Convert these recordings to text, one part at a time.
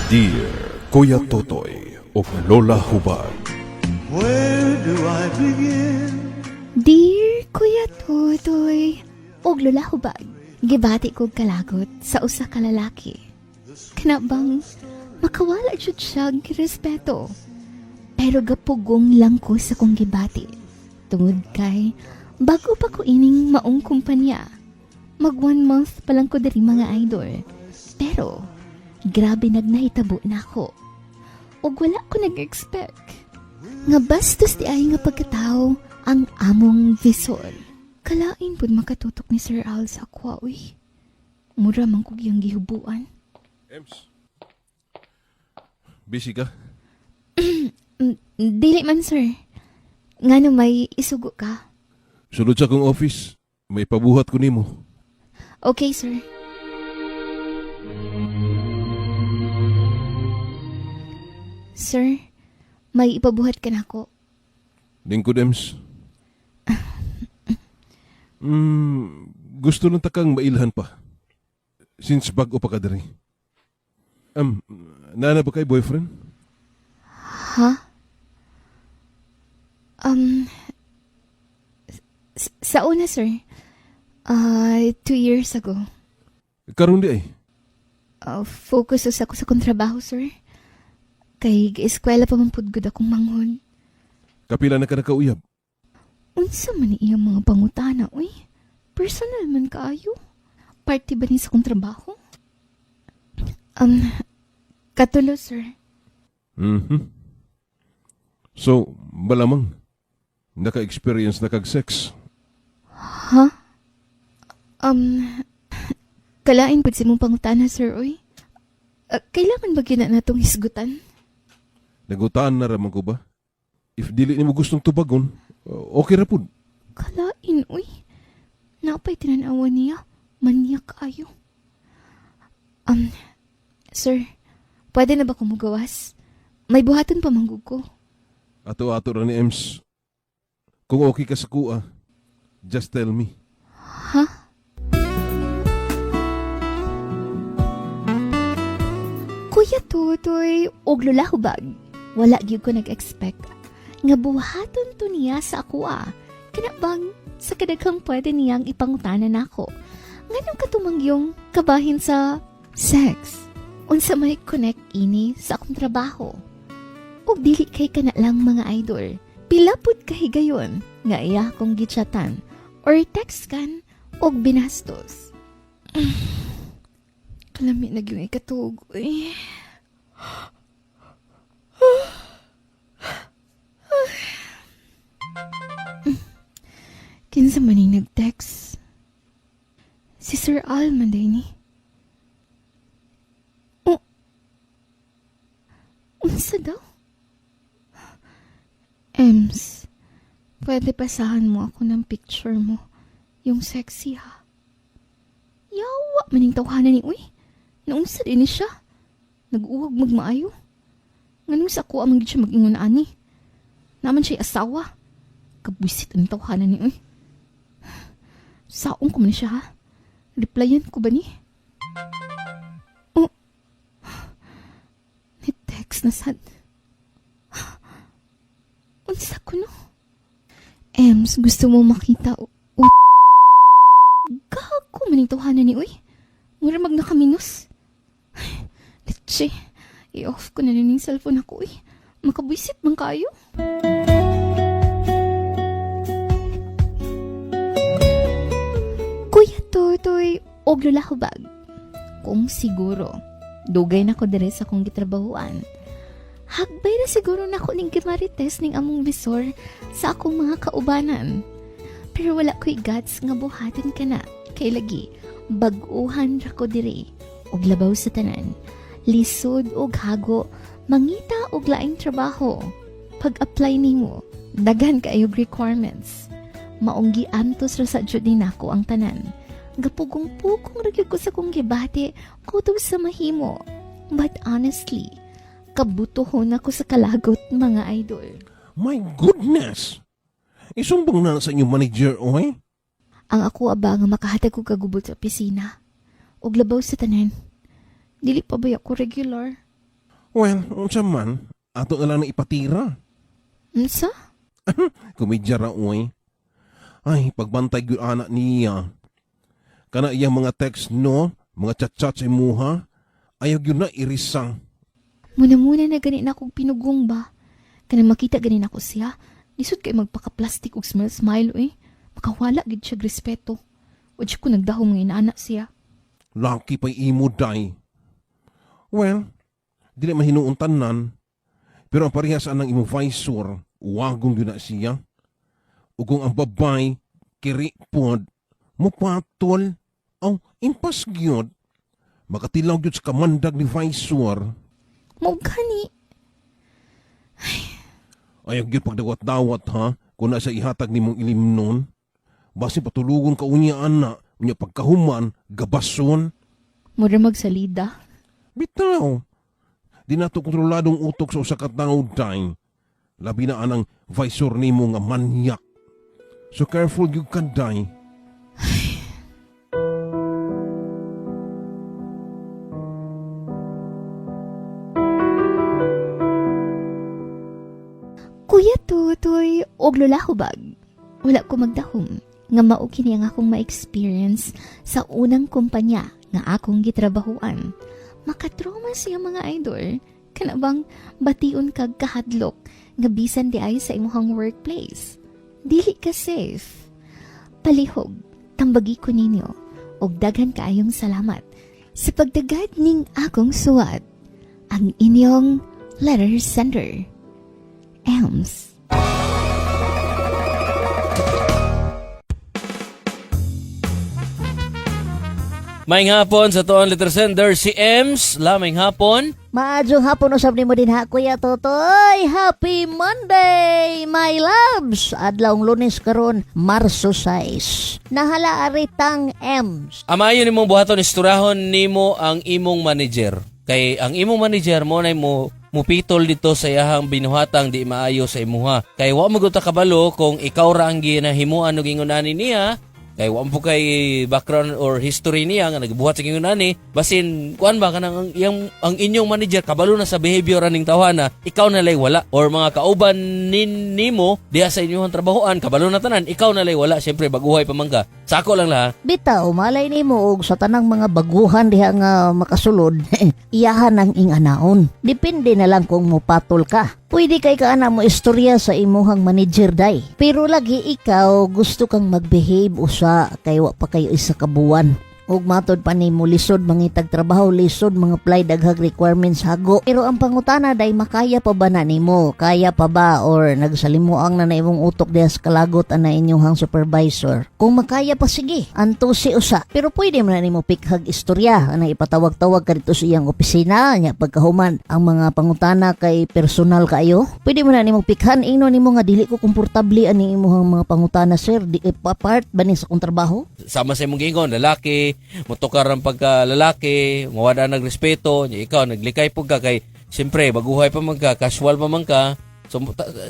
Dear Kuya Totoy ug Lola Hubag. Where do I begin? Dear Kuya Totoy ug Lola Hubag, gibati kog kalagot sa usa ka lalaki. Kana bang makawala jud siya og respeto. Pero gapugong lang ko sa kong gibati. Tungod kay bago pa ko ining maong kumpanya. Mag 1 month pa lang ko diri, mga idol. Pero grabe nagnahitabo na ako. Ug wala ko nag-expect nga bastos di ay nga pagkatao ang among visor. Kalain pud makatutok ni Sir Al sa akwa, uy. Mura man kog iyang gihubuan. Ems. Busy ka? Dili man, sir. Ngano, may isugo ka? Sulod sa akong office. May pabuhat ko nimo. Okay, sir. Sir, may ipabuhat ka nako. Lingkod, Ems. Gusto lang takang mailhan pa. Since bago pa ka diri. Nana ba kay boyfriend? Ha? Sa una, sir. 2 years ago. Karon di ay. Focus usa ko sa akong trabaho, sir. Kay eskwela pa man pud gud akong manghod. Kapila na ka nakauyab? Unsa man ni iyang mga pangutana, uy? Personal man kaayo. Parte ba ni sa akong trabaho? Katulo, sir. So, malamang naka-experience na kag sex. Ha? Kalain pud sa imong pangutana, sir, uy. Kailangan ba gyud na natong hisgutan? Nagutaan na raman ko ba? If dili nimo gustong tubagon, okay ra pud. Kalain, uy. Napay tinanawa niya. Manyak kaayo. Sir, pwede na ba kumugawas? May buhaton pa man gud ko. Ato-ato ra ni, Ems. Kung okay ka sa kuha, just tell me. Ha? Kuya Totoy, og Lola Hubag, wala gyud ko nag-expect nga buhaton to niya sa ako ah. Kana bang sa kadaghang pwede niyang ipangutana nako. Nganong katumangyong kabahin sa sex? Unsa may connect ini sa akong trabaho? Ug dili kay kana lang, mga idol. Pila pud kahigayon nga iya akong gichatan or text kan og binastos. Kalami na yung ikatuog, uy. Kinsa man yung nag-text? Si Sir Al man day ni. Oh. Unsa daw? Ems, pwede pasahan mo ako ng picture mo. Yung sexy ha. Yawa maning tawhana ni, uy. Naunsa din ni siya? Nag-uwag magmaayo. Nganong sa ako amang siya mag-ingon ani? Naman siya asawa. Kabwisit ang tawhana ni, uy. Saong ko man siya ha. Replyan ko ba ni? Oh. Ni text na sad. Unsa ko no? Ems, gusto mo makita o Gago man yung tawhana ni, uy. Mura mag nakaminos. Ay, leche. I-off ko na rin yung cellphone ako, uy. Makabwisit man kayo. Kuya Totoy, og Lola Hubag. Kung siguro, dugay na ko dire sa akong gitrabahuan. Hagbay na siguro na ko ning gimarites ning among visor sa akong mga kaubanan. Pero wala ko'y guts nga buhatin ka na. Kay lagi, bag-uhan ra ko dire. Og labaw sa tanan, lisod og hago, mangita og laing trabaho. Pag-apply nimo, daghan kaayo requirements. Maong giantos ra sa jud ni nako ang tanan. Gapugong-pugong ra gyud ko sa kong gibati kutob sa mahimo. But honestly, kabutohon ako sa kalagot, mga idol. My goodness! Isumbong na sa inyong manager, oy. Ang ako aba nga makahatag ko kagubot sa opisina. Ug labaw sa tanan, dili pa ba ako regular? Well, unsa man, ato na lang na ipatira. Unsa? Komedya ra oy. Ay, pagbantay gyud ana niya. Kana iyang mga text no, mga chat-chat sa imuha, ayaw gyud na irisa. Muna-muna na gani na akong pinugong ba. Kanang makita gani nako siya. Lisod kay magpaka-plastic og smile-smile eh. Makawala gid siya respeto. Wa jud ko nagdahom nga inaana siya. Lucky pa'y imo day. Well, dili man hinuon tanan. Pero ang parehas anang imong visor, wagong gyud na siya. Ug kung ang babay, kiri pod, mupatol, aw, impas gyud. Makatilaw gyud sa kamandag ni visor. Mao gani. Ayaw gyud pagdawat-dawat ha, kung na sa ihatag nimong ilim nun. Basi patulugon ka unya ana, unya pagkahuman, gabason. Mura magsalida. Bitaw. Di nato kontroladong utok sa usa ka tawo day. Labi na anang visor nimo nga manyak. So careful gyud ka day. Kuya Tutoy, og lulahubag. Wala ko magdahom nga mao kini ang akong ma-experience sa unang kumpanya nga akong gitrabahuan. Makatroma siya mga idol. Kana bang bation kag kahadlok nga bisan di ay sa imong workplace. Dili ka safe. Palihog, tambagi ko ninyo og daghan kaayong salamat sa pagdagad ning akong suwat ang inyong letter sender. Elms. Maayong hapon sa atoang letter sender si Ems. Laming hapon. Maayong hapon usab nimo dinha, Kuya Totoy. Happy Monday, my loves. Adlawng Lunes karon, Marso 6. Nahala aritang Ems. Amayo nimong buhaton, isturahon nimo ang imong manager. Kay ang imong manager mo nay mo mupitol dito sa iyahang binuhatang di maayo sa imuha. Kay wa mo gud ta kabalo kung ikaw ra ang ginahimuan og ingon ani niya, kay wa mo kay background or history niya nga nagbuhat sa ingon ani, basin kuan ba kanang ang, iyang, ang inyong manager kabalo na sa behavior aning tawhana, ikaw na lay wala, or mga kauban nin nimo diha sa inyong trabahoan kabalo na tanan, ikaw na lay wala. Syempre baguhay pa man ka, sako lang la. Bitaw, malay nimo og sa tanang mga baguhan diha nga makasulod, iyahan ang inganaon. Depende na lang kung mupatol ka. Pwede kay kaana mo istorya sa imuhang manager day. Pero lagi ikaw gusto kang magbehave usa kay wa pa kayo isa ka buwan. Ug matod pa nimo lisod mangitag trabaho, lisod mga apply daghag requirements hago. Pero ang pangutana day makaya pa ba na nimo? Kaya pa ba or nagsalimuang na na imong utok diha sa kalagot ana inyong supervisor? Kung makaya pa sige, antusi usa. Pero pwede man na nimo pikhag istorya ana ipatawag-tawag ka dito sa iyang opisina nya pagkahuman ang mga pangutana kay personal kaayo. Pwede mo na nimo pikhan ingno nimo nga dili ko komportable ani imong mga pangutana sir, di pa part ba ni sa akong trabaho? Sama sa imong giingon, lalaki motokar ang pagka lalaki, mawala nagrespeto nya, ikaw naglikay pug ka kay siyempre baguhay pa man ka, casual pa man ka, so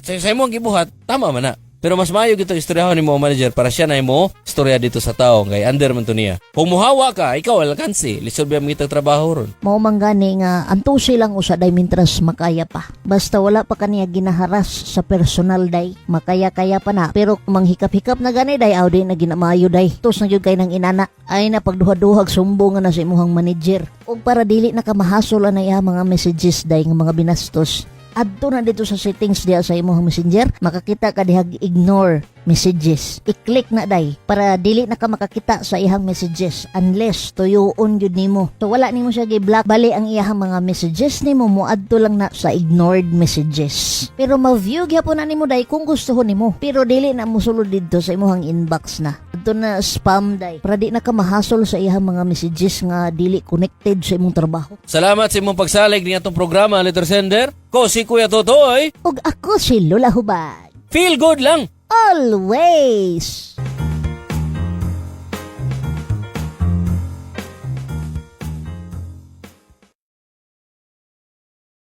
sa imong gibuhat tama man na. Pero mas maayo gito istoryahon nimo ang manager para siya na imo istorya dito sa tao kay under man to niya. Kung muhawa ka, ikaw alkansi, lisod ba mangitag trabaho ron. Mao man gani nga antusi lang usa day mintras makaya pa. Basta wala pa kaniya ginaharas sa personal day, makaya-kaya pa na. Pero kung manghikap-hikap na gani day, aw di na ginamayo day. Tos na gyud kay nang inana. Ay na pagduha-duhag sumbong nga na sa imuhang manager. Ug para dili na ka mahasol ana iya mga messages day nga mga binastos. Adto na dito sa settings diha sa imong messenger, makakita ka diha ignore messages. I-click na day para dili na ka makakita sa iyang messages unless tuyuon gyud nimo. So wala nimo siya gi-block, bali ang iyang mga messages nimo moadto lang na sa ignored messages. Pero ma-view gyapon na nimo day kung gusto nimo. Pero dili na mosulod didto sa imong inbox na. Adto na spam day para di na ka mahasol sa iyang mga messages nga dili connected sa imong trabaho. Salamat sa imong pagsalig ni atong programa Letter Sender. Ko si Kuya Totoy. Ug ako si Lola Hubad. Feel good lang. Always!